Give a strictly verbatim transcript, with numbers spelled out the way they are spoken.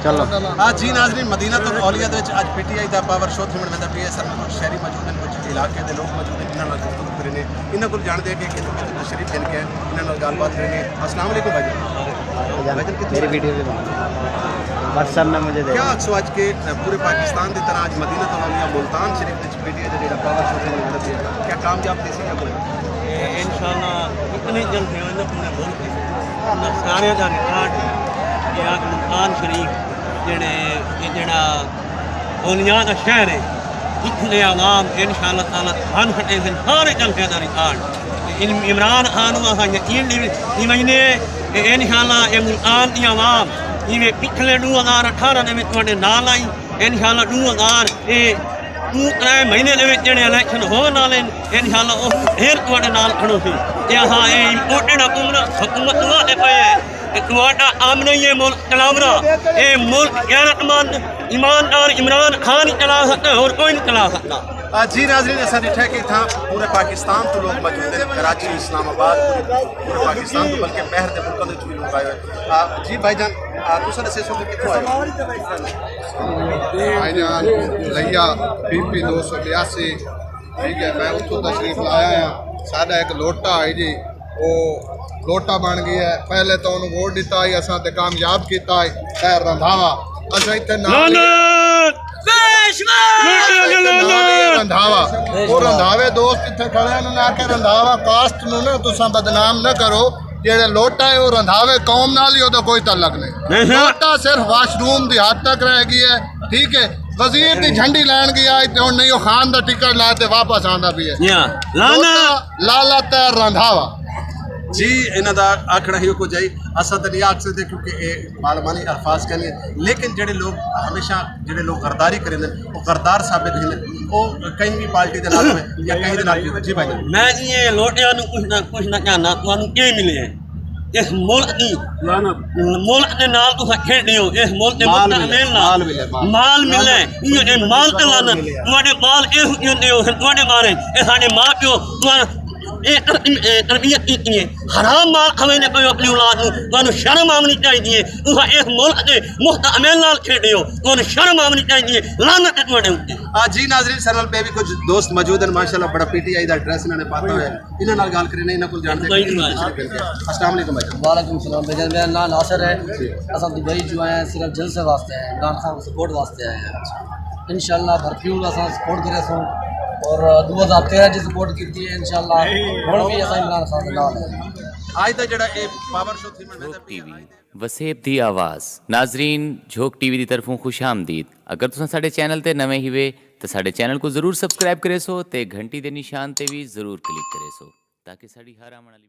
ہاں جی ناظرین، مدینۃ الاولیاء دے وچ اڄ پی ٹی آئی دا پاور شو تھیوݨ ویندا پیا ہے۔ سر کجھ شہری موجود ہیں، کجھ علاقے دے لوگ موجود ہیں، انہاں نال گفتگو کریندے، انہاں کول ڄاݨدے ہیں کہ کتھوں کتھوں تشریف گھن کے آئے، انہاں نال ڳالھ بات کریندے۔ السلام علیکم بھائی جان۔ بھائی جان، کتھوں میری آئے؟ ویڈیو بھی بنا۔ WhatsApp میں مجھے دے کیا دو۔ آکھسو اڄ کہ پورے پاکستان دی طرح اڄ مدینۃ الاولیاء ملتان شریف وچ پی ٹی آئی دا جیڑھا پاور شو تھیوݨ ویندا پیا ہے، کیا کامیا تھیسی یا کوئی؟ اے انشاءاللہ اتنے جلسے ہوئے نا پورے ملک وچ۔ انہاں سارے دا ریکارڈ ہے کہ آج ملتان شریف جڑے، اے جڑا دنیا دا شہر ہے، اتھوں دے عوام انشاءاللہ تعالیٰ دھن کھٹیندن سارے جلسے دا ریکارڈ۔ تے ان عمران خان نوں اساں یقین ݙی، ݙیویندے کہ انشاءاللہ اے ملتان دی عوام جیویں پچھلے ݙو ہزار اٹھارہ دے وچ تہاݙے نال آئی، انشاءاللہ ݙو ہزار اے ݙو ترے مہینے دے وچ جڑے الیکشن ہووݨ والے ہن، انشاءاللہ او ڈھیر تہاݙے نال کھڑوسی۔ تے اساں اے امپورٹنٹ حکومت، حکومت نوں آہدے پئے ہیں کہ تہاݙا آمنہ ہی اے ملک چلاوݨا، اے ملک غیرت مند، ایماندار عمران خان ہی چلا سڳدا، ہور کوئی نہیں چلا سڳدا۔ آ، جی ناظرین، اساں ݙٹھا کہ اتھاں پورے پاکستان توں لوگ موجود ہیں، کراچی، اسلام آباد، پورے، پورے پاکستان توں، بلکہ ٻاہر دے ملکاں دے وچ وی لوگ آئے ہوئے۔ آ، جی بھائی جان، آ، تساں ݙسو کہ کتھوں آئے ہو؟ بھائی جان، ضیاء، بی پی دو سو بیاسی، ٹھیک ہے، میں اتھوں تشریف لایا ہاں۔ ساݙا ہک لوٹا ہے جی، او لوٹا بݨ ڳیا ہے۔ پہلے تاں اونوں ووٹ ݙتا ہئی، اساں تے کامیاب کیتا ہئی۔ خیر رندھاوا، اساں اتھے نام لعنت! لعنت! رندھاوا۔ او رندھاوے دوست اتھے کھڑے ہن، انہاں آکھیا رندھاوا کاسٹ نوں نا تساں بدنام نہ کرو۔ جیڑھے لوٹا ہے، او رندھاوے قوم نال ہی، اودا کوئی تعلق نہیں۔ بے شک۔ لوٹا صرف واش روم دی حد تک رہ ڳیا ہے، ٹھیک ہے؟ وزیر دی جھنڈی لین ڳیا ہے تے ہݨ نہیں، او خان دا ٹکٹ لے تے واپس آندا پیا ہے۔ یا، لعنت۔ لوٹا، لعنت تے رندھاوا۔ جی، انہاں دا آکھݨا ہی کجھ ہے، اساں تے نہیں آکھ سڳدے کیونکہ اے پارلیمانی الفاظ کائنی، لیکن جیڑھے لوگ ہمیشہ جیڑھے لوگ غداری کریندے، او غدار ثابت تھیندے، او کہیں وی پارٹی دے نال ہوئے یا کہیں دے نال وی ہوئے۔ جی بھائی جان۔ میں جی اے لوٹیاں نوں کجھ نہ، کجھ نہ چاہنا، تہانوں کی ملے؟ اس ملک دی لعنت۔ ملک دے نال تساں کھیڈے ہو، اس ملک دے مال ملے، مستقبل نال۔ مال ملے، مال۔ مال ملے، لعنت۔ ایہو جے مال تے لعنت۔ تہاݙے مال اے ہوندے ہو، تہاݙے بارے، اے ساݙے ماء پیو، تہاݙے اے تر-، اے تربیت کیتی ہے، حرام مال کھویندے پئے ہو اپݨی اولاد نوں، تہانوں شرم آوݨی چاہیدی ہے۔ تساں اس ملک دے مستقبل نال کھیڈے ہو، تہانوں شرم آوݨی چاہیدی ہے۔ لعنت ہے تہاݙے اُتے۔ آ، جی ناظرین، ساݙے نال ٻئے وی کجھ دوست موجود ہن، ماشاءاللہ بڑا پی ٹی آئی دا ڈریس انہاں نے پاتا ہویا ہے۔ انہاں نال ڳالھ کریندے، انہاں کول ڄاݨدے کہ کتھوں تشریف گھن کے آئے۔ السلام علیکم بھائی جان۔ وعلیکم السلام بھائی جان، میرا نام ناصر ہے۔ جی۔ اساں دبئی جو آئے ہیں صرف جلسے واسطے آئے ہیں، عمران خان کو سپورٹ واسطے آئے ہیں۔ انشاءاللہ بھرپور اساں سپورٹ کریسوں اور دو ہزار تیرہ چ سپورٹ کیتی ہے، انشاءاللہ ہݨ وی اساں عمران خان دے نال ہیں۔ اڄ دا جیڑھا اے پاور شو تھیوݨ ویندا پیا، ٹی وی وسیب دی آواز۔ ناظرین، جھوک ٹی وی دی طرفوں خوش آمدید۔ اگر تساں ساݙے چینل تے نویں ہیوے تاں ساݙے چینل کوں ضرور سبسکرائب کریسو تے گھنٹی دے نشان تے وی ضرور کلک کریسو تاکہ ساݙی ہر آوݨ والی